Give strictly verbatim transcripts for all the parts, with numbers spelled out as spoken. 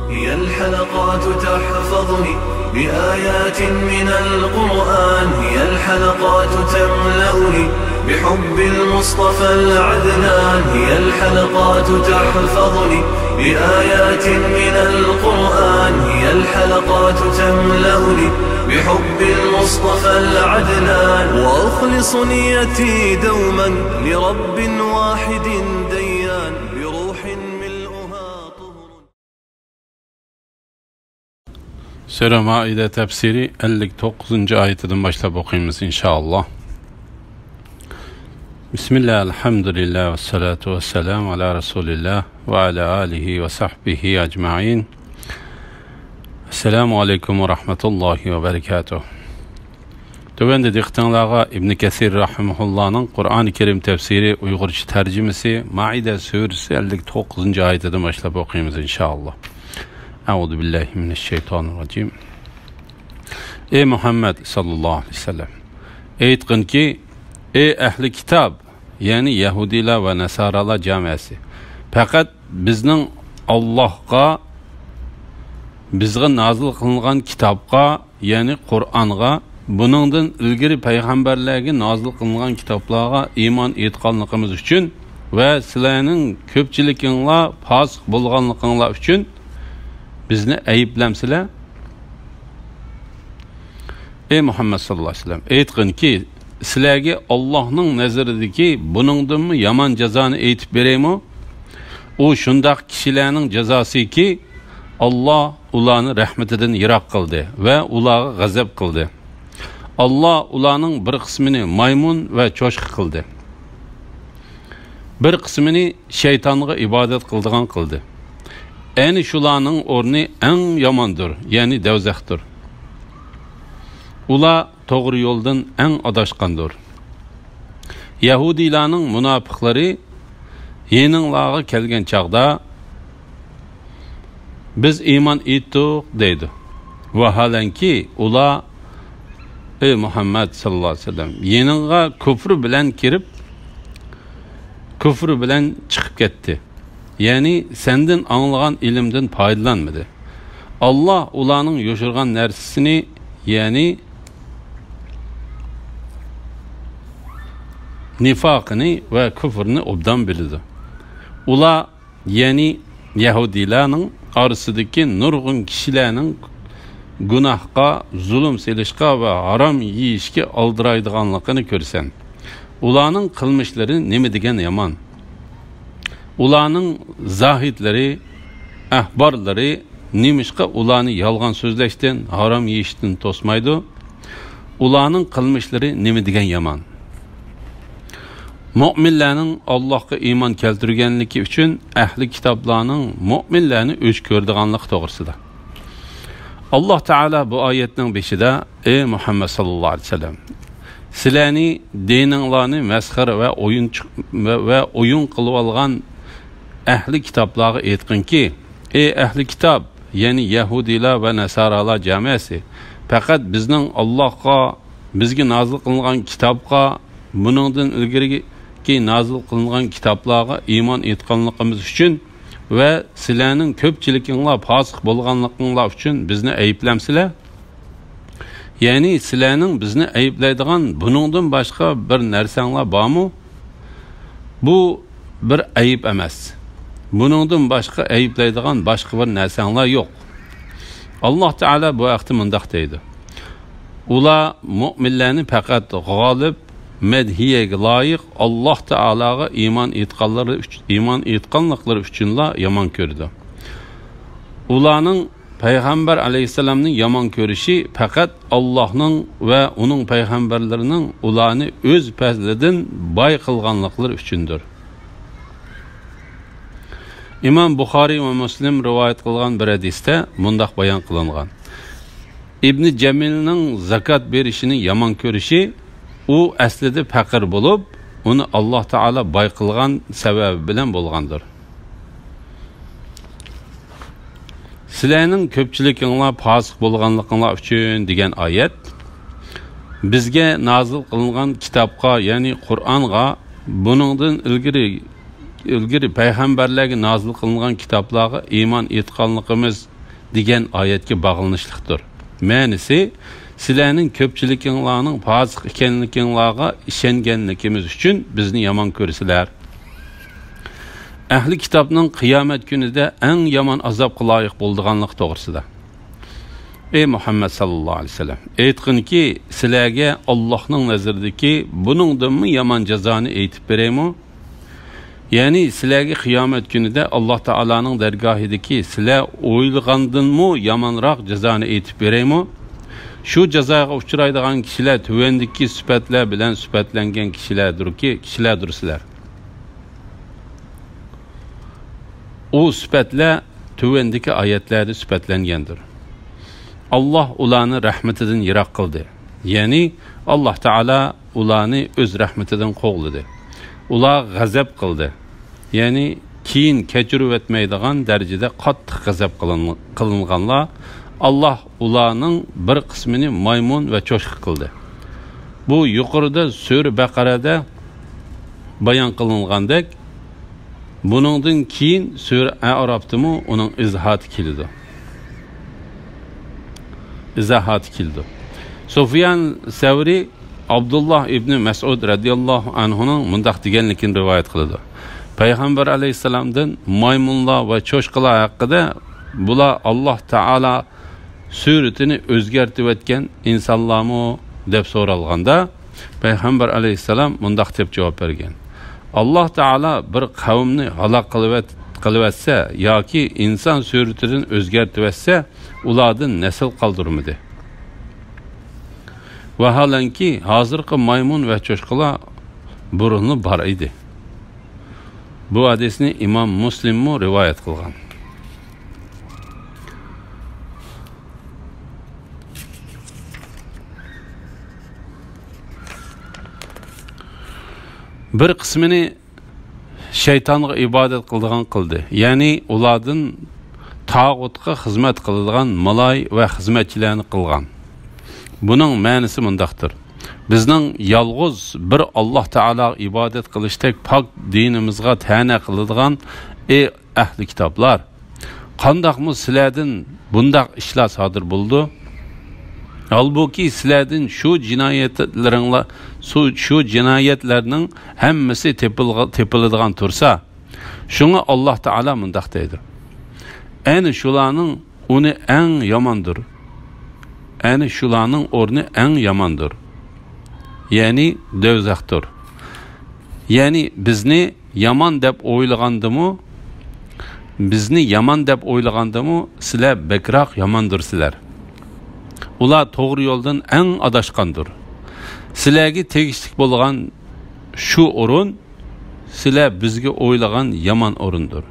هي الحلقات تحفظني بآيات من القرآن، هي الحلقات تملأني بحب المصطفى العدنان، هي الحلقات تحفظني بآيات من القرآن، هي الحلقات تملأني بحب المصطفى العدنان، وأخلص نيتي دوما لرب واحد ديان، بروح ملؤها طهر. سۈرە مائىدە تەپسىرى ئەللىك توققۇزىنچى ئايىتىدىن باشلاپ ئوقۇيمىز، ئىنشائاللا. بىسمىللا، ئەلھەمدۇلىللا، ۋەسسالاتۇ ۋەسسالامۇ ئالا رەسۇلىللا ۋە ئالا ئالىھى ۋە سەھبىھى ئەجمەئىن. ئەسسالامۇ ئەلەيكۇم ۋە رەھمەتۇللاھى ۋە بەرىكاتۇھ. تۆۋەندە دىققىتىڭلارغا ئىبنى كەسىر رەھىمەھۇللانىڭ قۇرئانى كەرىم تەپسىرى ئۇيغۇرچە تەرجىمىسى مائىدە سۈرىسى ئەللىك توققۇزىنچى ئايىتىدىن باشلاپ ئوقۇيمىز، ئىنشائاللا. ئەئۇزۇ بىللاھى مىنەششەيتانىررەجىم. ئەي مۇھەممەد ساللاللاھۇ ئەلەيھى ۋەسەللەم، ئېيتقىنكى، ئەي ئەھلى كىتاب، يەنى يەھۇدىيلار ۋە ناسارالار جامائەسى، پەقەت بىزنىڭ ئاللاھقا، بىزگە نازىل قىلىنغان كىتابقا، يەنى قۇرئانغا، بۇنىڭدىن ئىلگىرى پەيغەمبەرلەرگە نازىل قىلىنغان كىتابلارغا ئىمان ئېيتقانلىقىمىز ئۈچۈن ۋە سىلەرنىڭ كۆپچىلىكىڭلار پاسىق بولغانلىقىڭلار ئۈچۈن بىزنى ئەيىبلەمسىلەر؟ ئەي مۇھەممەد ساللاللاھۇ ئەلەيھى ۋەسەللەم، ئېيتقىنكى، سىلەرگە ئاللاھنىڭ نەزىرىدىكى بۇنىڭدىنمۇ يامان جازانى ئېيتىپ بېرەيمۇ؟ ئۇ شۇنداق كىشىلەرنىڭ جازاسىكى، ئاللاھ ئۇلارنى رەھمىتىدىن يىراق قىلدى ۋە ئۇلارغا غەزەپ قىلدى. ئاللاھ ئۇلارنىڭ بىر قىسمىنى مايمۇن ۋە چوشقا قىلدى. بىر قىسمىنى شەيتانغا ئىبادەت قىلىدىغان قىلدى. ئەنە شۇلارنىڭ ئورنى ئەڭ ياماندۇر، يەنى دەۋزەختۇر. ئۇلار توغرا يولدىن ئەڭ ئاداشقاندۇر. يەھۇدىيلارنىڭ مۇناپىقلىرى يېنىڭلارغا كەلگەن چاغدا، «بىز ئىمان ئېيتتۇق» دەيدۇ. ۋاھالەنكى، ئۇلار، ئەي مۇھەممەد ساللاللاھۇ ئەلەيھى ۋەسەللەم، يېنىڭغا كۇفر بىلەن كىرىپ، كۇفر بىلەن چىقىپ كەتتى. يەنى سەندىن ئاڭلىغان ئىلىمدىن پايدىلانمىدى. ئاللاھ ئۇلارنىڭ يوشۇرغان نەرسىسىنى، يەنى نىفاقىنى ۋە كۇفرىنى ئوبدان بىلىدۇ. ئۇلار، يەنى يەھۇدىيلارنىڭ ئارىسىدىكى نۇرغۇن كىشىلەرنىڭ گۇناھقا، زۇلۇم سېلىشقا ۋە ھارام يېيىشكە ئالدىرايدىغانلىقىنى كۆرىسەن. ئۇلارنىڭ قىلمىشلىرى نېمە دېگەن يامان! ئۇلارنىڭ زاھىدلىرى، ئەھبارلىرى نېمىشقا ئۇلارنى يالغان سۆزلەشتىن، ھارام يېيىشتىن توسمايدۇ؟ ئۇلارنىڭ قىلمىشلىرى نېمە دېگەن يامان! مۆمىنلەرنىڭ ئاللاھقا ئىمان كەلتۈرگەنلىكى ئۈچۈن ئەھلى كىتابلارنىڭ مۆمىنلەرنى ئۆچ كۆرىدىغانلىقى توغرىسىدا. ئاللاھ تائالا بۇ ئايەتنىڭ بېشىدا، ئەي مۇھەممەد ساللاللاھۇ ئەلەيھى ۋەسەللەم، سىلەرنى دىنىڭلارنى مەسخىرە ۋە ئويۇن چىق-، ۋە، ۋە ئويۇن قىلىۋالغان ئەھلى كىتابلارغا ئېيتقىنكى، ئەي ئەھلى كىتاب، يەنى يەھۇدىيلار ۋە ناسارالار جامائەسى، پەقەت بىزنىڭ ئاللاھقا، بىزگە نازىل قىلىنغان كىتابقا، بۇنىڭدىن ئىلگىرىكى نازىل قىلىنغان كىتابلارغا ئىمان ئېيتقانلىقىمىز ئۈچۈن ۋە سىلەرنىڭ كۆپچىلىكىڭلار پاسىق بولغانلىقىڭلار ئۈچۈن بىزنى ئەيىبلەمسىلەر؟ يەنى سىلەرنىڭ بىزنى ئەيىبلەيدىغان بۇنىڭدىن باشقا بىر نەرسەڭلار بارمۇ؟ بۇ بىر ئەيىب ئەمەس. بۇنىڭدىن باشقا ئەيىبلەيدىغان باشقا بىر نەرسەڭلار يوق. ئاللاھ تائالا بۇ ھەقتە مۇنداق دەيدۇ: ئۇلار مۆمىنلەرنى پەقەت غالىب، مەدھىيەگە لايىق ئاللاھ تائالاغا ئىمان ئېيتقانلىرى ئۈچ-، ئىمان ئېيتقانلىقلىرى ئۈچۈنلا يامان كۆرىدۇ. ئۇلارنىڭ پەيغەمبەر ئەلەيھىسسالامنى يامان كۆرۈشى پەقەت ئاللاھنىڭ ۋە ئۇنىڭ پەيغەمبەرلىرىنىڭ ئۇلارنى ئۆز پەزلىدىن باي قىلغانلىقلىرى ئۈچۈندۇر. ئىمام بۇخارىي ۋە مۇسلىم رىۋايەت قىلغان بىر ھەدىستە مۇنداق بايان قىلىنغان: ئىبنى جەمىلنىڭ زاكات بېرىشىنى يامان كۆرۈشى، ئۇ ئەسلىدە پەقىر بولۇپ، ئۇنى ئاللاھ تائالا باي قىلغان سەۋەبى بىلەن بولغاندۇر. سىلەرنىڭ كۆپچىلىكىڭلار پاسىق بولغانلىقىڭلار ئۈچۈن دېگەن ئايەت، بىزگە نازىل قىلىنغان كىتابقا، يەنى قۇرئانغا، بۇنىڭدىن ئىلگىرى، ئىلگىرى پەيغەمبەرلەرگە نازىل قىلىنغان كىتابلارغا ئىمان ئېيتقانلىقىمىز دېگەن ئايەتكە باغلىنىشلىقتۇر. مەنىسى، سىلەرنىڭ كۆپچىلىكىڭلارنىڭ پاسىق ئىكەنلىكىڭلارغا ئىشەنگەنلىكىمىز ئۈچۈن بىزنى يامان كۆرىسىلەر. ئەھلى كىتابنىڭ قىيامەت كۈنىدە ئەڭ يامان ئازابقا لايىق بولىدىغانلىقى توغرىسىدا. ئەي مۇھەممەد ساللاللاھۇ ئەلەيھى ۋەسەللەم، ئېيتقىنكى، سىلەرگە ئاللاھنىڭ نەزىرىدىكى بۇنىڭدىنمۇ يامان جازانى ئېيتىپ بېرەيمۇ؟ يەنى سىلەرگە قىيامەت كۈنىدە ئاللاھ تائالانىڭ دەرگاھىدىكى سىلەر ئويلىغاندىنمۇ يامانراق جازانى ئېيتىپ بېرەيمۇ؟ شۇ جازاغا ئۇچرايدىغان كىشىلەر تۆۋەندىكى سۈپەتلەر بىلەن سۈپەتلەنگەن كىشىلەردۇركى، كىشىلەردۇر سىلەر. ئۇ سۈپەتلەر تۆۋەندىكى ئايەتلەردە سۈپەتلەنگەندۇر. ئاللاھ ئۇلارنى رەھمىتىدىن يىراق قىلدى. يەنى ئاللاھ تائالا ئۇلارنى ئۆز رەھمىتىدىن قوغلىدى. ئۇلار غەزەپ قىلدى. يەنى كېيىن كەچۈرۈۋەتمەيدىغان دەرىجىدە قاتتىق غەزەپ قىلىن-، قىلىنغانلار، ئاللاھ ئۇلارنىڭ بىر قىسمىنى مايمۇن ۋە چوشقا قىلدى. بۇ يۇقىرىدا سۈرە بەقەرەدە بايان قىلىنغاندەك، بۇنىڭدىن كېيىن سۈرە ئەئرافتىمۇ ئۇنىڭ ئىزاھاتى كېلىدۇ. ئىزاھاتى كېلىدۇ. سۇفيان سەۋرى ئابدۇللا ئىبنى مەسئۇد رەزىياللاھۇ ئەنھۇنىڭ مۇنداق دېگەنلىكىنى رىۋايەت قىلىدۇ. پەيغەمبەر ئەلەيھىسسالامدىن مايمۇنلار ۋە چوشقىلار ھەققىدە، بۇلار ئاللاھ تائالا سۈرىتىنى ئۆزگەرتىۋەتكەن ئىنسانلارمۇ؟ دەپ سورالغاندا، پەيغەمبەر ئەلەيھىسسالام مۇنداق دەپ جاۋاب بەرگەن: ئاللاھ تائالا بىر قەۋمنى ھالاك قىلىۋەت-، قىلىۋەتسە ياكى ئىنسان سۈرىتىدىن ئۆزگەرتىۋەتسە، ئۇلاردىن نەسىل قالدۇرمىدى. ۋاھالەنكى، ھازىرقى مايمۇن ۋە چوشقىلار بۇرۇنلا بار ئىدى. بۇ ھەدىسنى ئىمام مۇسلىممۇ رىۋايەت قىلغان. بىر قىسمىنى شەيتانغا ئىبادەت قىلىدىغان قىلدى. يەنى ئۇلاردىن تاغۇتقا خىزمەت قىلىدىغان مالاي ۋە خىزمەتچىلەرنى قىلغان. بۇنىڭ مەنىسى مۇنداقتۇر: بىزنىڭ يالغۇز بىر ئاللاھ تائالاغا ئىبادەت قىلىشتەك پاك دىنىمىزغا تەنە قىلىدىغان، ئەي ئەھلى كىتابلار! قانداقمۇ سىلەردىن بۇنداق ئىشلار سادىر بولىدۇ؟ ھالبۇكى، سىلەردىن شۇ جىنايەتلىرىڭلار، شۇ، شۇ جىنايەتلەرنىڭ ھەممىسى تېپىلغا-، تېپىلىدىغان تۇرسا، شۇڭا ئاللاھ تائالا مۇنداق دەيدۇ: ئەنە شۇلارنىڭ ئۇنى ئەڭ ياماندۇر. ئەنە شۇلارنىڭ ئورنى ئەڭ ياماندۇر. يەنى دوزاختۇر. يەنى بىزنى يامان دەپ ئويلىغاندىمۇ، بىزنى يامان دەپ ئويلىغاندىمۇ، سىلەر بەكرەك ياماندۇر سىلەر. ئۇلار توغرا يولدىن ئەڭ ئاداشقاندۇر. سىلەرگە تېگىشلىك بولغان شۇ ئورۇن، سىلەر بىزگە ئويلىغان يامان ئورۇندۇر.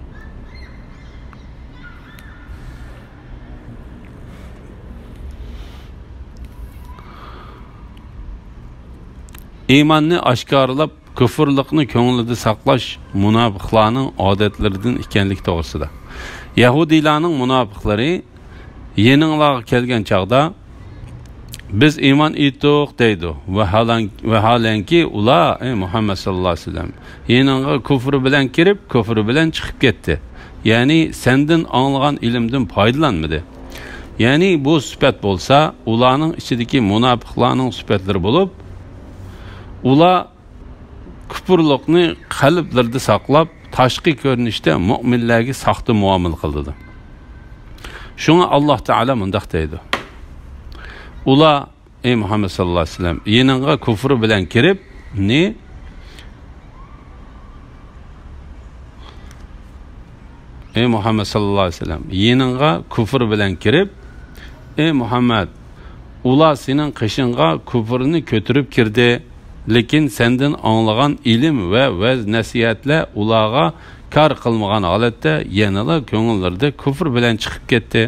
ئىماننى ئاشكارىلاپ، كۇفۇرلۇقنى كۆڭلىدە ساقلاش مۇناپىقلارنىڭ ئادەتلىرىدىن ئىكەنلىكى توغرىسىدا. يەھۇدىيلارنىڭ مۇناپىقلىرى يېنىڭلارغا كەلگەن چاغدا، «بىز ئىمان ئېيتتۇق» دەيدۇ. ۋاھالەن-، ۋاھالەنكى، ئۇلار، ئەي مۇھەممەد ساللاللاھۇ ئەلەيھى ۋەسەللەم، يېنىڭغا كۇفر بىلەن كىرىپ، كۇفر بىلەن چىقىپ كەتتى. يەنى سەندىن ئاڭلىغان ئىلىمدىن پايدىلانمىدى. يەنى بۇ سۈپەت بولسا ئۇلارنىڭ ئىچىدىكى مۇناپىقلارنىڭ سۈپەتلىرى بولۇپ، ئۇلار كۇپۇرلۇقنى قەلبلىرىدە ساقلاپ، تاشقى كۆرۈنۈشتە مۇئمىنلەرگە ساختا مۇئامىلە قىلىدۇ. شۇڭا ئاللاھ تائالا مۇنداق دەيدۇ: ئۇلار، ئەي مۇھەممەد ساللاللاھۇ ئەلەيھى ۋەسەللەم، يېنىڭغا كۇفر بىلەن كىرىپ، نى، ئەي مۇھەممەد ساللاللاھۇ ئەلەيھى ۋەسەللەم، يېنىڭغا كۇفر بىلەن كىرىپ، ئەي مۇھەممەد، ئۇلار سېنىڭ قېشىڭغا كۇفرنى كۆتۈرۈپ كىردى. لېكىن سەندىن ئاڭلىغان ئىلىم ۋە ۋەز-نەسىھەتلەر ئۇلارغا كار قىلمىغان ھالەتتە يەنىلا كۆڭۈللىرىدە كۇفر بىلەن چىقىپ كەتتى.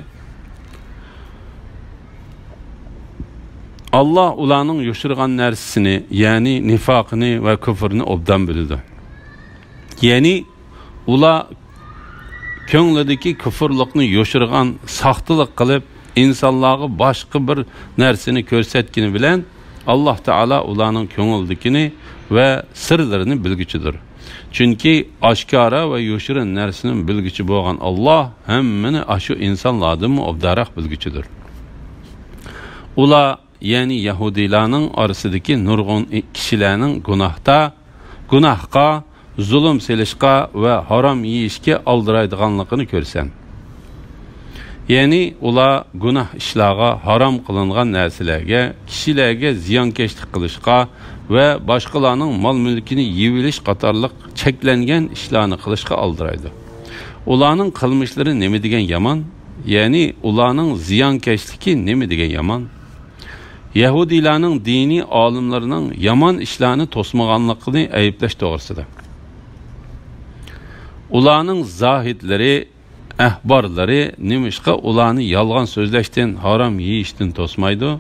ئاللاھ ئۇلارنىڭ يوشۇرغان نەرسىسىنى، يەنى نىفاقىنى ۋە كۇفرىنى ئوبدان بىلىدۇ. يەنى ئۇلار كۆڭلىدىكى كۇفۇرلۇقنى يوشۇرغان ساختىلىق قىلىپ، ئىنسانلارغا باشقا بىر نەرسىنى كۆرسەتكىنى بىلەن، ئاللاھ تائالا ئۇلارنىڭ كۆڭلىدىكىنى ۋە سىرلىرىنى بىلگۈچىدۇر. چۈنكى ئاشكارا ۋە يوشۇرۇن نەرسىنى بىلگۈچى بولغان ئاللاھ ھەممىنى ئاشۇ ئىنسانلاردىنمۇ ئوبدانراق بىلگۈچىدۇر. ئۇلار، يەنى يەھۇدىيلارنىڭ ئارىسىدىكى نۇرغۇن كىشىلەرنىڭ گۇناھتا، گۇناھقا، زۇلۇم سېلىشقا ۋە ھارام يېيىشكە ئالدىرايدىغانلىقىنى كۆرسەم. يەنى ئۇلار گۇناھ ئىشلارغا، ھارام قىلىنغان نەرسىلەرگە، كىشىلەرگە زىيانكەشلىك قىلىشقا ۋە باشقىلارنىڭ مال-مۈلكىنى يېۋېلىش قاتارلىق چەكلەنگەن ئىشلارنى قىلىشقا ئالدىرايدۇ. ئۇلارنىڭ قىلمىشلىرى نېمە دېگەن يامان، يەنى ئۇلارنىڭ زىيانكەشلىكى نېمە دېگەن يامان. يەھۇدىيلارنىڭ دىنىي ئالىملىرىنىڭ يامان ئىشلارنى توسمىغانلىقىنى ئەيىبلەش توغرىسىدا. ئۇلارنىڭ زاھىدلىرى، ئەھبارلىرى نېمىشقا ئۇلارنى يالغان سۆزلەشتىن، ھارام يېيىشتىن توسمايدۇ؟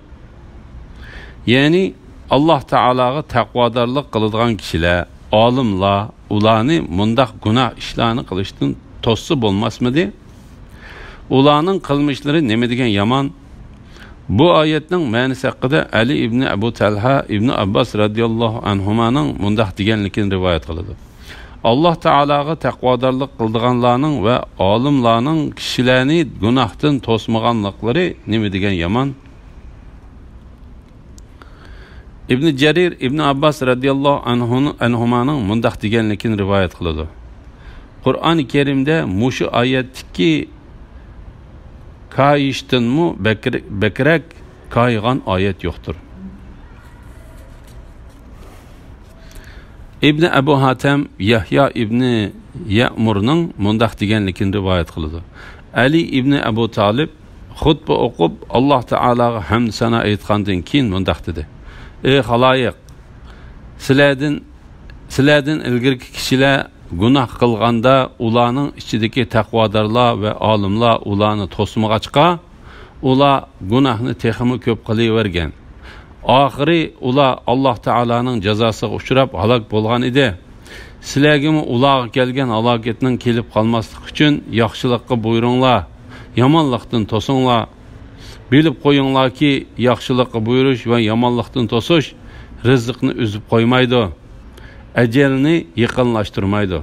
يەنى ئاللاھ تائالاغا تەقۋادارلىق قىلىدىغان كىشىلەر، ئالىملار ئۇلارنى مۇنداق گۇناھ ئىشلارنى قىلىشتىن توسسا بولماسمىدى؟ ئۇلارنىڭ قىلمىشلىرى نېمە دېگەن يامان! بۇ ئايەتنىڭ مەنىسى ھەققىدە ئەلى ئىبنى ئەبۇ تەلھە ئىبنى ئابباس رەزىياللاھۇ ئەنھۇمانىڭ مۇنداق دېگەنلىكىنى رىۋايەت قىلىدۇ: ئاللاھ تائالاغا تەقۋادارلىق قىلىدىغانلارنىڭ ۋە ئالىملارنىڭ كىشىلەرنى گۇناھتىن توسمىغانلىقلىرى نېمە دېگەن يامان! ئىبنى جەرىر ئىبنى ئابباس رەزىياللاھۇ ئەنھۇ-، ئەنھۇمانىڭ مۇنداق دېگەنلىكىنى رىۋايەت قىلىدۇ: قۇرئان كەرىمدە مۇشۇ ئايەتتىكى كايىشتىنمۇ بەكرە-، بەكرەك كايىغان ئايەت يوقتۇر. ئىبنى ئەبۇ ھاتەم يەھيا ئىبنى يەمۇرنىڭ مۇنداق دېگەنلىكىنى رىۋايەت قىلىدۇ: ئەلى ئىبنى ئەبۇ تالىپ خۇتبە ئوقۇپ، ئاللاھ تائالاغا ھەمد سانا ئېيتقاندىن كېيىن مۇنداق دېدى: ئى خالايىق! سىلەردىن، سىلەردىن ئىلگىرىكى كىشىلەر گۇناھ قىلغاندا، ئۇلارنىڭ ئىچىدىكى تەقۋادارلار ۋە ئالىملار ئۇلارنى توسمىغاچقا، ئۇلار گۇناھنى تېخىمۇ كۆپ قىلىۋەرگەن. ئاخىرى ئۇلار ئاللاھ تائالانىڭ جازاسىغا ئۇچراپ ھالاك بولغان ئىدى. سىلەرگىمۇ ئۇلارغا كەلگەن ھالاكەتنىڭ كېلىپ قالماسلىقى ئۈچۈن ياخشىلىققا بۇيرۇڭلار، يامانلىقتىن توسۇڭلار. بىلىپ قويۇڭلاركى، ياخشىلىققا بۇيرۇش ۋە يامانلىقتىن توسۇش رىزىقنى ئۈزۈپ قويمايدۇ، ئەجەلنى يېقىنلاشتۇرمايدۇ.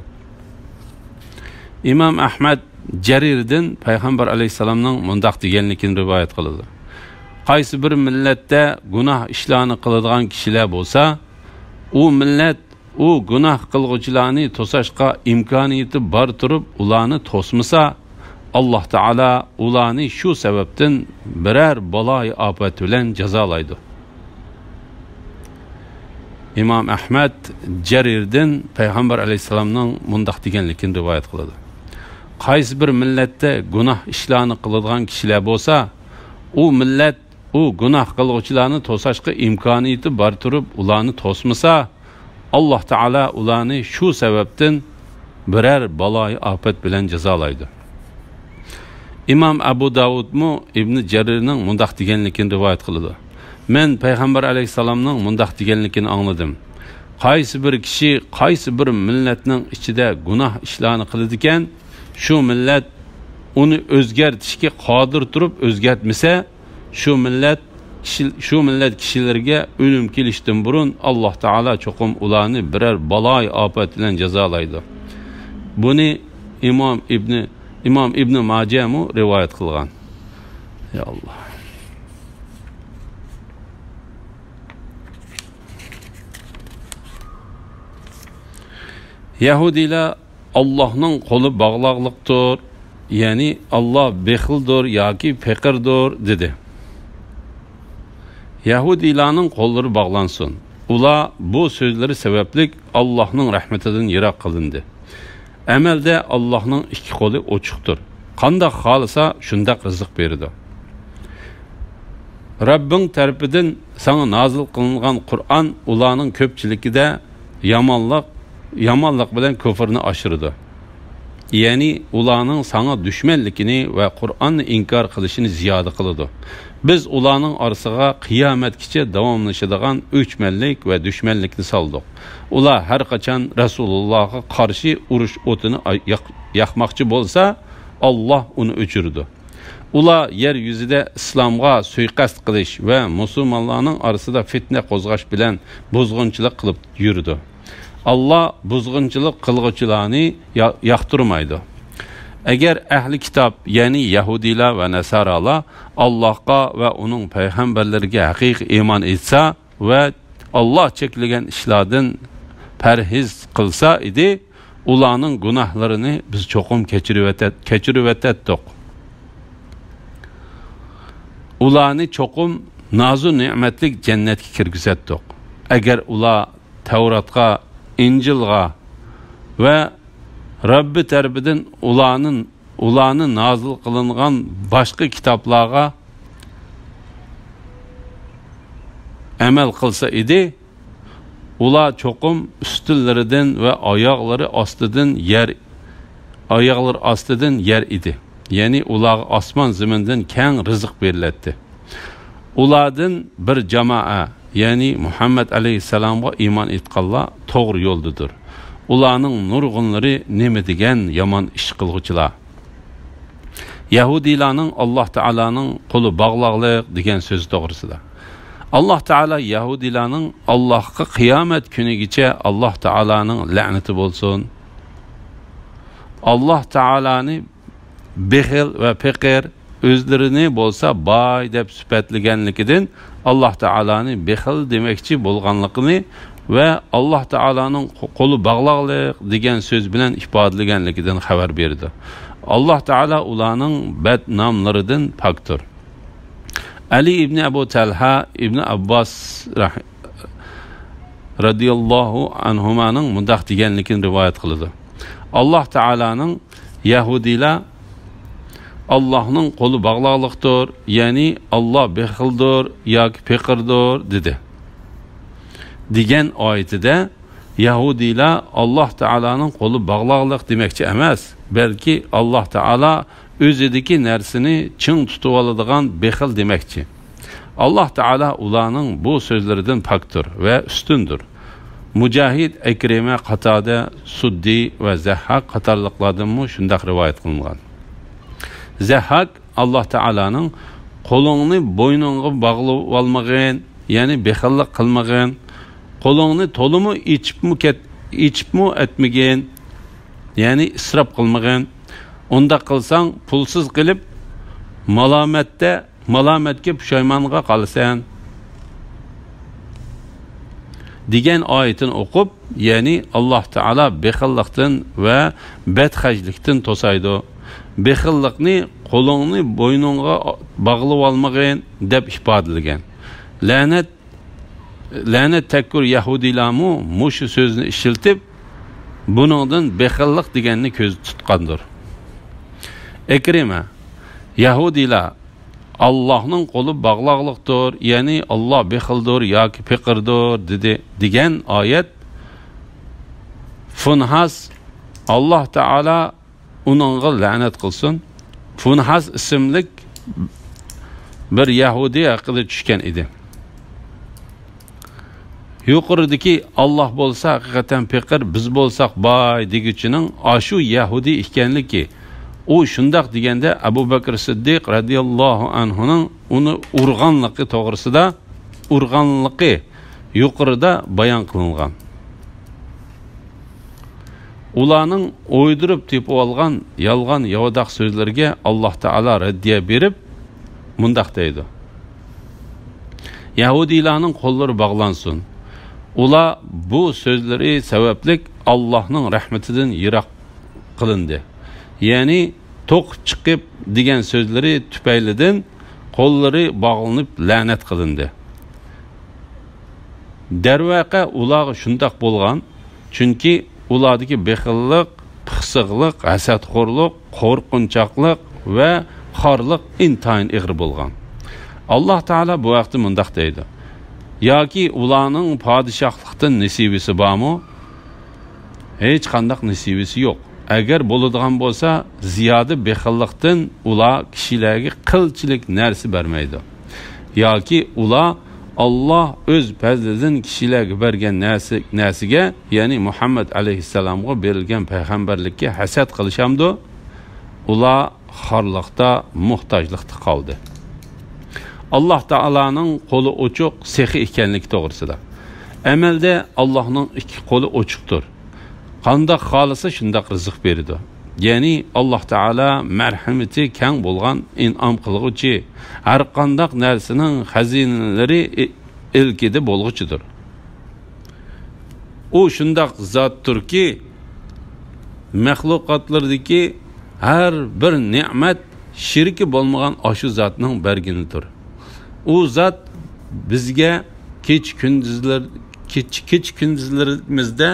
ئىمام ئەھمەد جەرىردىن پەيغەمبەر ئەلەيھىسسالامنىڭ مۇنداق دېگەنلىكىنى رىۋايەت قىلىدۇ: قايسى بىر مىللەتتە گۇناھ ئىشلارنى قىلىدىغان كىشىلەر بولسا، ئۇ مىللەت ئۇ گۇناھ قىلغۇچىلارنى توساشقا ئىمكانىيىتى بار تۇرۇپ، ئۇلارنى توسمىسا، ئاللاھ تائالا ئۇلارنى شۇ سەۋەبتىن بىرەر بالايىئاپەت بىلەن جازالايدۇ. ئىمام ئەھمەد جەرىردىن پەيغەمبەر ئەلەيھىسسالامنىڭ مۇنداق دېگەنلىكىنى رىۋايەت قىلىدۇ: قايسى بىر مىللەتتە گۇناھ ئىشلارنى قىلىدىغان كىشىلەر بولسا، ئۇ مىللەت ئۇ گۇناھ قىلغۇچىلارنى توساشقا ئىمكانىيىتى بار تۇرۇپ، ئۇلارنى توسمىسا، ئاللاھ تائالا ئۇلارنى شۇ سەۋەبتىن بىرەر بالايىئاپەت بىلەن جازالايدۇ. ئىمام ئەبۇ داۋۇدمۇ ئىبنى جەرىرنىڭ مۇنداق دېگەنلىكىنى رىۋايەت قىلىدۇ: مەن پەيغەمبەر ئەلەيھىسسالامنىڭ مۇنداق دېگەنلىكىنى ئاڭلىدىم: قايسى بىر كىشى قايسى بىر مىللەتنىڭ ئىچىدە گۇناھ ئىشلارنى قىلىدىكەن، شۇ مىللەت ئۇنى ئۆزگەرتىشكە قادىر تۇرۇپ ئۆزگەرتمىسە، شۇ مىللەت كىشى، شۇ مىللەت كىشىلىرىگە ئۆلۈم كېلىشتىن بۇرۇن، ئاللاھ تائالا چوقۇم ئۇلارنى بىرەر بالايىئاپەت بىلەن جازالايدۇ. بۇنى ئىمام ئىبنى، ئىمام ئىبنى ماجەمۇ رىۋايەت قىلغان. يا ئاللاھ. يەھۇدىيلار ئاللاھنىڭ قولى باغلاقلىقتۇر، يەنى ئاللاھ بېخىلدۇر ياكى پېقىردۇر، دېدى. يەھۇدىيلارنىڭ قوللىرى باغلانسۇن. ئۇلار بۇ سۆزلىرى سەۋەبلىك ئاللاھنىڭ رەھمىتىدىن يىراق قىلىندى. ئەمەلدە ئاللاھنىڭ ئىككى قولى ئوچۇقتۇر. قانداق خالىسا، شۇنداق رىزىق بېرىدۇ. رەببىڭ تەرىپىدىن ساڭا نازىل قىلىنغان قۇرئان ئۇلارنىڭ كۆپچىلىكىدە يامانلىق، يامانلىق بىلەن كۇفرنى ئاشۇرىدۇ. يەنى ئۇلارنىڭ ساڭا دۈشمەنلىكىنى ۋە قۇرئاننى ئىنكار قىلىشىنى زىيادە قىلىدۇ. بىز ئۇلارنىڭ ئارىسىغا قىيامەتكىچە داۋاملىشىدىغان ئۆچمەنلىك ۋە دۈشمەنلىكنى سالدۇق. ئۇلار ھەرقاچان رەسۇلۇللاھقا قارشى ئۇرۇش ئوتىنى ياق-، ياقماقچى بولسا، ئاللاھ ئۇنى ئۆچۈرىدۇ. ئۇلار يەر يۈزىدە ئىسلامغا سۇيىقەست قىلىش ۋە مۇسۇلمانلارنىڭ ئارىسىدا فىتنە قوزغاش بىلەن بۇزغۇنچىلىق قىلىپ يۈرىدۇ. ئاللا بۇزغۇنچىلىق قىلغۇچىلارنى يا-، ياقتۇرمايدۇ. ئەگەر ئەھلى كىتاب، يەنى يەھۇدىيلار ۋە نەسارالار ئاللاھقا ۋە ئۇنىڭ پەيغەمبەرلىرىگە ھەقىقىي ئىمان ئېيتسا ۋە ئاللا چەكلىگەن ئىشلاردىن پەرھىز قىلسا ئىدى، ئۇلارنىڭ گۇناھلىرىنى بىز چوقۇم كەچۈرۈۋېتەت-، كەچۈرۈۋېتەتتۇق. ئۇلارنى چوقۇم نازۇ نېمەتلىك جەننەتكە كىرگۈزەتتۇق. ئەگەر ئۇلار تەۋراتقا، ئىنجىلغا ۋە رەببى تەرىپىدىن ئۇلارنى، ئۇلارنى نازىل قىلىنغان باشقا كىتابلارغا ئەمەل قىلسا ئىدى، ئۇلار چوقۇم ئۈستۈنلىرىدىن ۋە ئاياغلىرى ئاستىدىن يەر، ئاياغلىرى ئاستىدىن يەر ئىدى. يەنى ئۇلارغا ئاسمان زېمىندىن كەڭ رىزىق بېرىلەتتى. ئۇلاردىن بىر جامائە، يەنى مۇھەممەد ئەلەيھىسسالامغا ئىمان ئېيتقانلار توغرا يولدىدۇر. ئۇلارنىڭ نۇرغۇنلىرى نېمە دېگەن يامان ئىش قىلغۇچىلار. يەھۇدىيلارنىڭ ئاللا تائالانىڭ قولى باغلاقلىق دېگەن سۆزى توغرىسىدا. ئاللا تائالا يەھۇدىيلارنىڭ ئاللاھقا قىيامەت كۈنىگىچە ئاللا تائالانىڭ لەنىتى بولسۇن، ئاللا تائالانى بېخىل ۋە پېقىر، ئۆزلىرىنى بولسا باي دەپ سۈپەتلىگەنلىكىدىن، ئاللا تائالانى بېخىل دېمەكچى بولغانلىقىنى ۋە ئاللا تائالانىڭ قولى باغلاقلىق دېگەن سۆز بىلەن ئىپادىلىگەنلىكىدىن خەۋەر بېرىدۇ. ئاللا تائالا ئۇلارنىڭ بەدناملىرىدىن پاكتۇر. ئەلى ئىبنى ئەبۇ تەلھە ئىبنى ئابباس رەھ-، رەزىياللاھۇ ئەنھۇمانىڭ مۇنداق دېگەنلىكىنى رىۋايەت قىلىدۇ. ئاللا تائالانىڭ يەھۇدىيلار ئاللاھنىڭ قولى باغلاقلىقتۇر، يەنى ئاللا بېخىلدۇر ياكى پېقىردۇر دېدى، دېگەن ئايىتىدە يەھۇدىيلار ئاللا تائالانىڭ قولى باغلاقلىق دېمەكچى ئەمەس، بەلكى ئاللا تائالا ئۆزىدىكى نەرسىنى چىڭ تۇتۇۋالىدىغان بېخىل دېمەكچى. ئاللا تائالا ئۇلارنىڭ بۇ سۆزلىرىدىن پاكتۇر ۋە ئۈستۈندۇر. مۇجاھىد، ئەكرىمە، قاتادە، سۇددى ۋە زەھھاك قاتارلىقلاردىنمۇ شۇنداق رىۋايەت قىلىنغان. زەھھاك ئاللا تائالانىڭ «قولۇڭنى بوينۇڭغا باغلىۋالمىغىن، يەنى بېخىللىق قىلمىغىن، قولۇڭنى تولىمۇ ئېچىپمۇ كەت-، ئېچىپمۇ ئەتمىگىن، يەنى ئىسراپ قىلمىغىن. ئۇنداق قىلساڭ، پۇلسىز قېلىپ، مالامەتتە، مالامەتكە، پۇشايمانغا قالىسەن» دېگەن ئايىتىنى ئوقۇپ، يەنى ئاللا تائالا بېخىللىقتىن ۋە بەتخەجلىكتىن توسايدۇ. بېخىللىقنى «قولۇڭنى بوينۇڭغا باغلىۋالمىغىن» دەپ ئىپادىلىگەن. لەنەت، لەنەت تەككۈر يەھۇدىيلارمۇ مۇشۇ سۆزنى ئىشلىتىپ، بۇنىڭدىن بېخىللىق دېگەننى كۆزدە تۇتقاندۇر. ئىكرىمە، يەھۇدىيلار «ئاللاھنىڭ قولى باغلاقلىقتۇر، يەنى ئاللا بېخىلدۇر ياكى پېقىردۇر» دېدى، دېگەن ئايەت فۇنھاس، ئاللا تائالا ئۇنىڭغا لەنەت قىلسۇن، فۇنھاس ئىسىملىك بىر يەھۇدىي ھەققىدە چۈشكەن ئىدى. يۇقىرىدىكى «ئاللا بولسا ھەقىقەتەن پېقىر، بىز بولساق باي» دېگۈچىنىڭ ئاشۇ يەھۇدىي ئىكەنلىكى، ئۇ شۇنداق دېگەندە ئەبۇ بەكرى سىددىق رەزىياللاھۇ ئەنھۇنىڭ ئۇنى ئۇرغانلىقى توغرىسىدا، ئۇرغانلىقى يۇقىرىدا بايان قىلىنغان. ئۇلارنىڭ ئويدۇرۇپ تېپىۋالغان يالغان ياۋىداق سۆزلىرىگە ئاللا تائالا رەددىيە بېرىپ مۇنداق دەيدۇ: «يەھۇدىيلارنىڭ قوللىرى باغلانسۇن. ئۇلار بۇ سۆزلىرى سەۋەبلىك ئاللاھنىڭ رەھمىتىدىن يىراق قىلىندى.» يەنى «توقۇپ چىقىپ» دېگەن سۆزلىرى تۈپەيلىدىن قوللىرى باغلىنىپ لەنەت قىلىندى. دەرۋەقە، ئۇلارغا شۇنداق بولغان، چۈنكى ئۇلاردىكى بېخىللىق، پىخسىقلىق، ھەسەتخورلۇق، قورقۇنچاقلىق ۋە خارلىق ئىنتايىن ئېغىر بولغان. ئاللا تائالا بۇ ھەقتە مۇنداق دەيدۇ: «ياكى ئۇلارنىڭ پادىشاھلىقتىن نېسىۋىسى بارمۇ؟ ھېچقانداق نېسىۋىسى يوق. ئەگەر بولىدىغان بولسا، زىيادە بېخىللىقتىن ئۇلار كىشىلەرگە قىلچىلىك نەرسە بەرمەيدۇ. ياكى ئۇلار ئاللا ئۆز پەزلىدىن كىشىلەرگە بەرگەن نەرسە، نەرسىگە، يەنى مۇھەممەد ئەلەيھىسسالامغا بېرىلگەن پەيغەمبەرلىككە ھەسەت قىلىشامدۇ؟ ئۇلار خارلىقتا، موھتاجلىقتا قالدى.» ئاللا تائالانىڭ قولى ئوچۇق، سېخىي ئىكەنلىكى توغرىسىدا. ئەمەلدە ئاللاھنىڭ ئىككى قولى ئوچۇقتۇر. قانداق خالىسا شۇنداق رىزىق بېرىدۇ. يەنى ئاللاھ تائالا مەرھىمىتى كەڭ بولغان ئىنئام قىلغۇچى، ھەر قانداق نەرسىنىڭ خەزىنىلىرى ئىلكىدە بولغۇچىدۇر. ئۇ شۇنداق زاتتۇركى، مەخلۇقاتلىرىدىكى ھەر بىر نېمەت شېرىكى بولمىغان ئاشۇ زاتنىڭ بەرگىنىدۇر. ئۇ زات بىزگە كېچە كۈندۈزلەر-، كېچە، كېچە كۈندۈزلىرىمىزدە،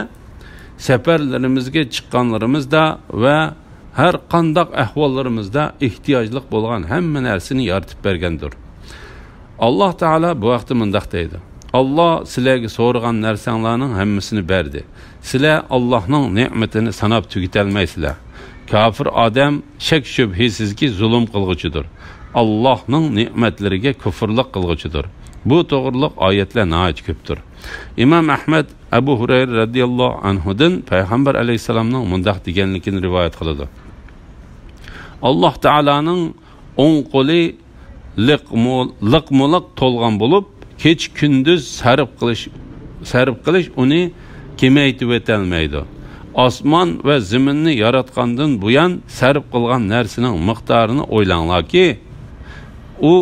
سەپەرلىرىمىزگە چىققانلىرىمىزدا ۋە ھەر قانداق ئەھۋاللىرىمىزدا ئېھتىياجلىق بولغان ھەممە نەرسىنى يارىتىپ بەرگەندۇر. ئاللاھ تائالا بۇ ھەقتە مۇنداق دەيدۇ: «ئاللاھ سىلەرگە سورىغان نەرسەڭلارنىڭ ھەممىسىنى بەردى. سىلەر ئاللاھنىڭ نېمىتىنى ساناپ تۈگىتەلمەيسىلەر.» كاپىر ئادەم شەك-شۈبھىسىزكى زۇلۇم قىلغۇچىدۇر. ئاللاھنىڭ نېمەتلىرىگە كۇفرلۇق قىلغۇچىدۇر. بۇ توغرىلىق ئايەتلەر ناھايىتى كۆپتۇر. ئىمام ئەھمەد ئەبۇ ھۇرەيرە رەزىياللاھۇ ئەنھۇدىن پەيغەمبەر ئەلەيھىسسالامنىڭ مۇنداق دېگەنلىكىنى رىۋايەت قىلىدۇ: «ئاللاھ تائالانىڭ ئوڭ قولى لىقمۇ-، لىقمۇلىق تولغان بولۇپ، كېچە-كۈندۈز سەرپ قىلىش، سەرپ قىلىش ئۇنى كېمەيتىۋېتەلمەيدۇ. ئاسمان ۋە زېمىننى ياراتقاندىن بۇيان سەرپ قىلغان نەرسىنىڭ مىقدارىنى ئويلاڭلاركى، ئۇ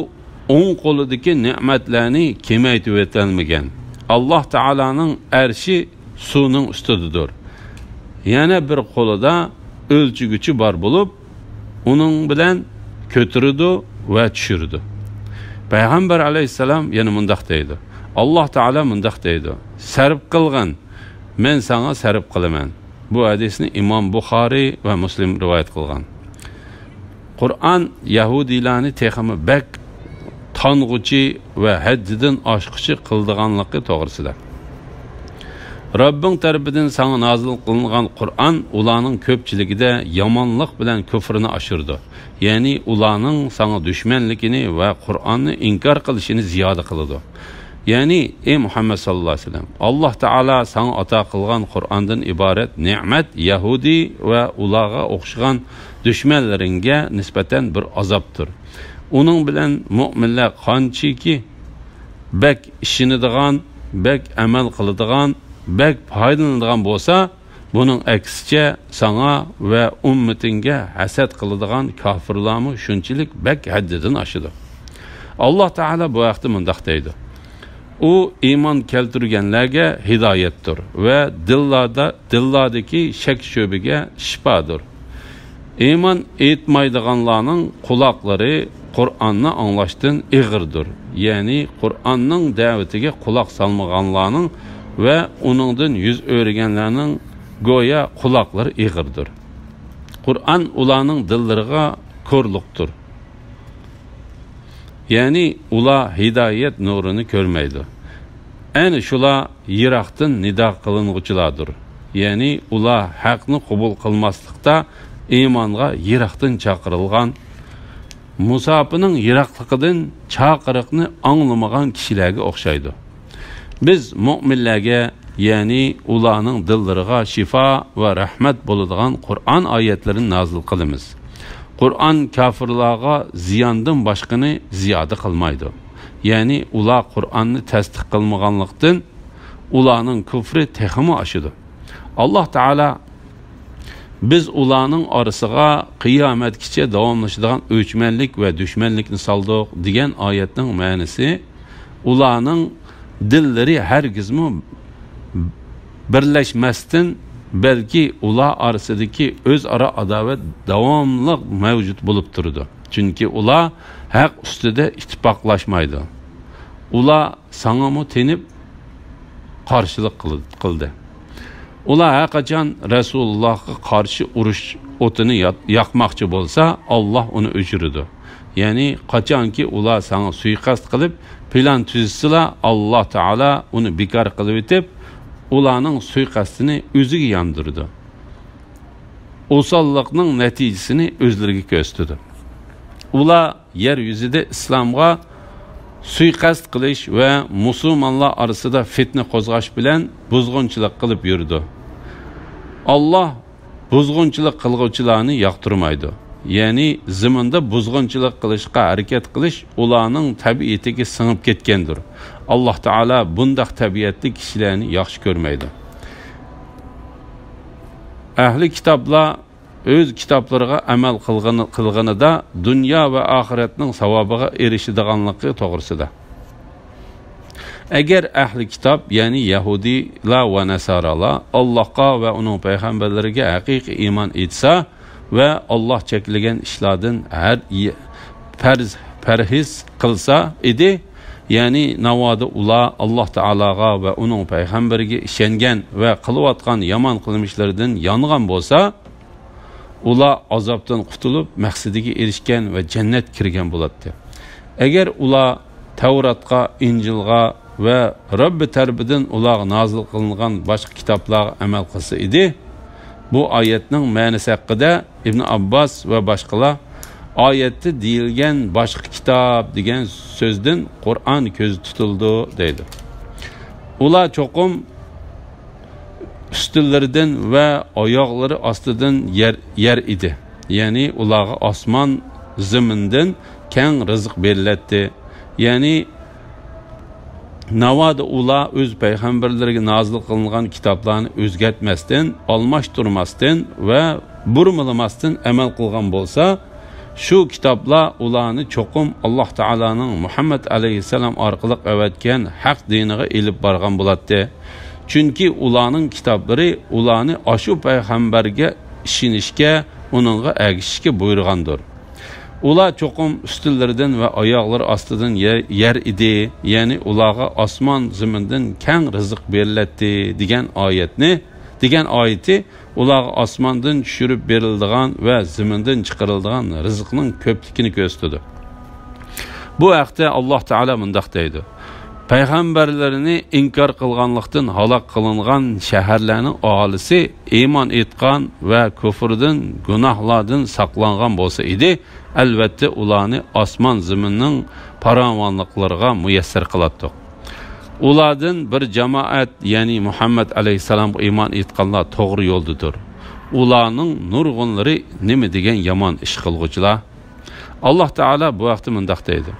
ئوڭ قولىدىكى نېمەتلەرنى كېمەيتىۋېتەلمىگەن. ئاللاھ تائالانىڭ ئەرشى سۇنىڭ ئۈستىدىدۇر. يەنە بىر قولىدا ئۆلچىگۈچى بار بولۇپ، ئۇنىڭ بىلەن كۆتۈرىدۇ ۋە چۈشۈرىدۇ.» پەيغەمبەر ئەلەيھىسسالام يەنە مۇنداق دەيدۇ: «ئاللاھ تائالا مۇنداق دەيدۇ: سەرپ قىلغىن، مەن ساڭا سەرپ قىلىمەن.» بۇ ھەدىسنى ئىمام بۇخارىي ۋە مۇسلىم رىۋايەت قىلغان. قۇرئان يەھۇدىيلارنى تېخىمۇ بەك تانغۇچى ۋە ھەددىدىن ئاشقۇچى قىلىدىغانلىقى توغرىسىدا. رەببىڭ تەرىپىدىن ساڭا نازىل قىلىنغان قۇرئان ئۇلارنىڭ كۆپچىلىكىدە يامانلىق بىلەن كۇفرىنى ئاشۇرىدۇ. يەنى ئۇلارنىڭ ساڭا دۈشمەنلىكىنى ۋە قۇرئاننى ئىنكار قىلىشىنى زىيادە قىلىدۇ. يەنى، ئەي مۇھەممەد ساللاللاھۇ ئەلەيھى ۋەسەللەم، ئاللاھ تائالا ساڭا ئاتا قىلغان قۇرئاندىن ئىبارەت نېمەت يەھۇدىي ۋە ئۇلارغا ئوخشىغان دۈشمەنلىرىڭگە نىسبەتەن بىر ئازابتۇر. ئۇنىڭ بىلەن مۆمىنلەر قانچىكى بەك ئىشىنىدىغان، بەك ئەمەل قىلىدىغان، بەك پايدىلىنىدىغان بولسا، بۇنىڭ ئەكسىچە ساڭا ۋە ئۈممىتىڭگە ھەسەت قىلىدىغان كاپىرلارمۇ شۇنچىلىك بەك ھەددىدىن ئاشىدۇ. ئاللاھ تائالا بۇ ھەقتە مۇنداق دەيدۇ: ئۇ ئىمان كەلتۈرگەنلەرگە ھىدايەتتۇر ۋە دىللاردا، دىللاردىكى شەك-شۈبھىگە شىپادۇر. ئىمان ئېيتمايدىغانلارنىڭ قۇلاقلىرى قۇرئاننى ئاڭلاشتىن ئېغىردۇر. يەنى قۇرئاننىڭ دەۋىتىگە قۇلاق سالمىغانلارنىڭ ۋە ئۇنىڭدىن يۈز ئۆرۈگەنلەرنىڭ گويا قۇلاقلىرى ئېغىردۇر. قۇرئان ئۇلارنىڭ دىللىرىغا كورلۇقتۇر. يەنى ئۇلار ھىدايەت نۇرىنى كۆرمەيدۇ. ئەنە شۇلار يىراقتىن نىدا قىلىنغۇچىلاردۇر. يەنى ئۇلار ھەقنى قوبۇل قىلماسلىقتا ئىمانغا يىراقتىن چاقىرىلغان، مۇساپىنىڭ يىراقلىقىدىن چاقىرىقنى ئاڭلىمىغان كىشىلەرگە ئوخشايدۇ. بىز مۆمىنلەرگە، يەنى ئۇلارنىڭ دىللىرىغا شىفا ۋە رەھمەت بولىدىغان قۇرئان ئايەتلىرىنى نازىل قىلىمىز. قۇرئان كاپىرلارغا زىياندىن باشقىنى زىيادە قىلمايدۇ. يەنى ئۇلار قۇرئاننى تەستىق قىلمىغانلىقتىن، ئۇلارنىڭ كۇفرى تېخىمۇ ئاشىدۇ. ئاللاھ تائالا: «بىز ئۇلارنىڭ ئارىسىغا قىيامەتكىچە داۋاملىشىدىغان ئۆچمەنلىك ۋە دۈشمەنلىكنى سالدۇق» دېگەن ئايەتنىڭ مەنىسى، ئۇلارنىڭ دىللىرى ھەرگىزمۇ بىرلەشمەستىن، بەلكى ئۇلار ئارىسىدىكى ئۆزئارا ئاداۋەت داۋاملىق مەۋجۇت بولۇپ تۇرىدۇ. چۈنكى ئۇلار ھەق ئۈستىدە ئىتتىپاقلاشمايدۇ. ئۇلار ساڭىمۇ تېنىپ قارشىلىق قىل-، قىلدى. ئۇلار ھەر قاچان رەسۇلۇللاھقا قارشى ئۇرۇش ئوتىنى يا-، ياقماقچى بولسا، ئاللاھ ئۇنى ئۆچۈرىدۇ. يەنى قاچانكى ئۇلار ساڭا سۇيىقەست قىلىپ، پىلان تۈزسىلا، ئاللاھ تائالا ئۇنى بىكار قىلىۋېتىپ، ئۇلارنىڭ سۇيىقەستىنى ئۆزىگە ياندۇرىدۇ. ئوساللىقنىڭ نەتىجىسىنى ئۆزلىرىگە كۆرسىتىدۇ. ئۇلار يەر يۈزىدە ئىسلامغا سۇيىقەست قىلىش ۋە مۇسۇلمانلار ئارىسىدا فىتنە قوزغاش بىلەن بۇزغۇنچىلىق قىلىپ يۈرىدۇ. ئاللاھ بۇزغۇنچىلىق قىلغۇچىلارنى ياقتۇرمايدۇ. يەنى زېمىندا بۇزغۇنچىلىق قىلىشقا ھەرىكەت قىلىش ئۇلارنىڭ تەبىئىتىگە سىڭىپ كەتكەندۇر. ئاللاھ تائالا بۇنداق تەبىئەتلىك كىشىلەرنى ياخشى كۆرمەيدۇ. ئەھلى كىتابلار ئۆز كىتابلىرىغا ئەمەل قىلغىنى، قىلغىنىدا دۇنيا ۋە ئاخىرەتنىڭ ساۋابىغا ئېرىشىدىغانلىقى توغرىسىدا. ئەگەر ئەھلى كىتاب، يەنى يەھۇدىيلار ۋە ناسارالار ئاللاھقا ۋە ئۇنىڭ پەيغەمبەرلىرىگە ھەقىقىي ئىمان ئېيتسا ۋە ئاللاھ چەكلىگەن ئىشلاردىن ھەر، پەرز، پەرھىز قىلسا ئىدى، يەنى ناۋادا ئۇلار ئاللاھ تائالاغا ۋە ئۇنىڭ پەيغەمبىرىگە ئىشەنگەن ۋە قىلىۋاتقان يامان قىلمىشلىرىدىن يانغان بولسا، ئۇلار ئازابتىن قۇتۇلۇپ، مەقسىتىگە ئېرىشكەن ۋە جەننەتكە كىرگەن بولاتتى. ئەگەر ئۇلار تەۋراتقا، ئىنجىلغا ۋە رەببى تەرىپىدىن ئۇلارغا نازىل قىلىنغان باشقا كىتابلارغا ئەمەل قىلسا ئىدى، بۇ ئايەتنىڭ مەنىسى ھەققىدە ئىبن ئابباس ۋە باشقىلار، ئايەتتە دېيىلگەن باشقا كىتاب دېگەن سۆزدىن قۇرئان كۆزدە تۇتۇلىدۇ، دەيدۇ. ئۇلار چوقۇم ئۈستىلىرىدىن ۋە ئاياغلىرى ئاستىدىن يەر، يەر ئىدى. يەنى ئۇلارغا ئاسمان زېمىندىن كەڭ رىزىق بېرىلەتتى. يەنى ناۋادا ئۇلار ئۆز پەيغەمبەرلىرىگە نازىل قىلىنغان كىتابلارنى ئۆزگەرتمەستىن، ئالماشتۇرماستىن ۋە بۇرمىلىماستىن ئەمەل قىلغان بولسا، شۇ كىتابلار ئۇلارنى چوقۇم ئاللاھ تائالانىڭ مۇھەممەد ئەلەيھىسسالام ئارقىلىق ئەۋەتكەن ھەق دىنىغا ئېلىپ بارغان بولاتتى. چۈنكى ئۇلارنىڭ كىتابلىرى ئۇلارنى ئاشۇ پەيغەمبەرگە ئىشىنىشكە، ئۇنىڭغا ئەگىشىشكە بۇيرۇغاندۇر. ئۇلار چوقۇم ئۈستىلىرىدىن ۋە ئاياغلىرى ئاستىدىن يەر، يەر ئىدى، يەنى ئۇلارغا ئاسمان زېمىندىن كەڭ رىزىق بېرىلەتتى دېگەن ئايەتنى، دېگەن ئايىتى ئۇلارغا ئاسماندىن چۈشۈرۈپ بېرىلىدىغان ۋە زېمىندىن چىقىرىلىدىغان رىزىقنىڭ كۆپلۈكىنى كۆرسىتىدۇ. بۇ ھەقتە ئاللاھ تائالا مۇنداق دەيدۇ: پەيغەمبەرلىرىنى ئىنكار قىلغانلىقتىن ھالاك قىلىنغان شەھەرلەرنىڭ ئاھالىسى ئىمان ئېيتقان ۋە كۇفرىدىن، گۇناھلاردىن ساقلانغان بولسا ئىدى، ئەلۋەتتە ئۇلارنى ئاسمان زېمىننىڭ پاراۋانلىقلىرىغا مۇيەسسەر قىلاتتۇق. ئۇلاردىن بىر جامائەت، يەنى مۇھەممەد ئەلەيھىسسالامغا ئىمان ئېيتقانلار توغرا يولدىدۇر. ئۇلارنىڭ نۇرغۇنلىرى نېمە دېگەن يامان ئىش قىلغۇچىلار! ئاللاھ تائالا بۇ ھەقتە مۇنداق دەيدۇ: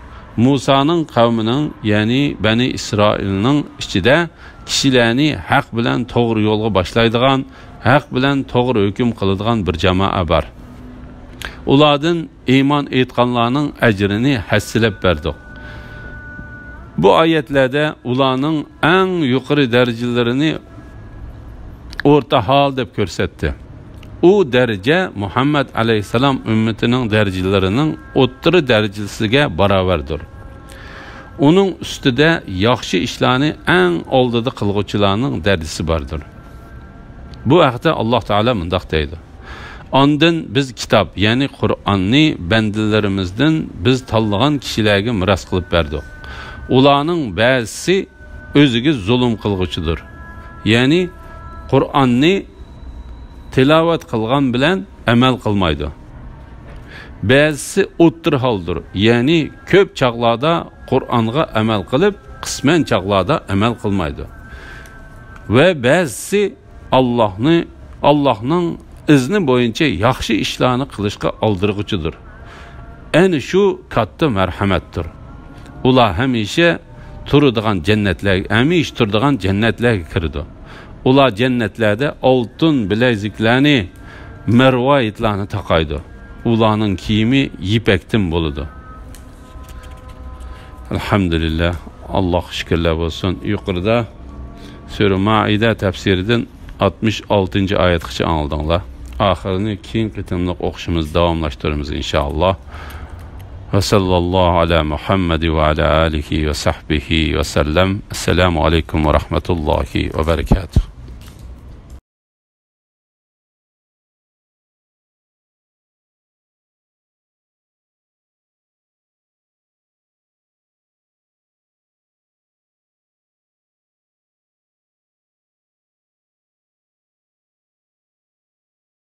مۇسانىڭ قەۋمىنىڭ، يەنى بەنى ئىسرائىلنىڭ ئىچىدە كىشىلەرنى ھەق بىلەن توغرا يولغا باشلايدىغان، ھەق بىلەن توغرا ھۆكۈم قىلىدىغان بىر جامائە بار. ئۇلاردىن ئىمان ئېيتقانلارنىڭ ئەجرىنى ھەسسىلەپ بەردۇق. بۇ ئايەتلەردە ئۇلارنىڭ ئەڭ يۇقىرى دەرىجىلىرىنى ئورتا ھال دەپ كۆرسەتتى. ئۇ دەرىجە مۇھەممەد ئەلەيھىسسالام ئۈممىتىنىڭ دەرىجىلىرىنىڭ ئوتتۇرا دەرىجىسىگە باراۋەردۇر. ئۇنىڭ ئۈستىدە ياخشى ئىشلارنى ئەڭ ئالدىدا قىلغۇچىلارنىڭ دەرىجىسى باردۇر. بۇ ھەقتە ئاللاھ تائالا مۇنداق دەيدۇ: ئاندىن بىز كىتاب، يەنى قۇرئاننى بەندىلىرىمىزدىن بىز تاللىغان كىشىلەرگە مىراس قىلىپ بەردۇق. ئۇلارنىڭ بەزىسى ئۆزىگە زۇلۇم قىلغۇچىدۇر. يەنى قۇرئاننى تىلاۋەت قىلغان بىلەن ئەمەل قىلمايدۇ. بەزىسى ئوتتۇرا ھالدۇر، يەنى كۆپ چاغلاردا قۇرئانغا ئەمەل قىلىپ، قىسمەن چاغلاردا ئەمەل قىلمايدۇ. ۋە بەزىسى ئاللاھنى، ئاللاھنىڭ ئىزنى بويىچە ياخشى ئىشلارنى قىلىشقا ئالدىرىغۇچىدۇر. ئەنە شۇ كاتتا مەرھەمەتتۇر. ئۇلار ھەمىشە تۇرىدىغان جەننەتلەر، ھەمىشە تۇرىدىغان جەننەتلەرگە كىرىدۇ. ئۇلار جەننەتلەردە ئالتۇن بىلەزىكلەرنى، مەرۋايىتلارنى تاقايدۇ. ئۇلارنىڭ كىيىمى يىپەكتىن بولىدۇ. ئەلھەمدۇلىللاھ، ئاللاھقا شۈكۈرلەر بولسۇن. يۇقىرىدا سۈرە مائىدە تەپسىرىدىن ئاتمىش ئالتىنچى ئايەتكىچە ئاڭلىدىڭلار. ئاخىرىنى كېيىنكى قېتىملىق ئوقۇشىمىزدا داۋاملاشتۇرىمىز، ئىنشائاللاھ. ۋە ساللاللاھۇ ئەلا مۇھەممەد ۋە ئەلا ئالىھى ۋە سەھبىھى ۋە سەللەم. ئەسسالامۇ ئەلەيكۇم ۋە رەھمەتۇللاھى ۋە بەرەكاتۇھ.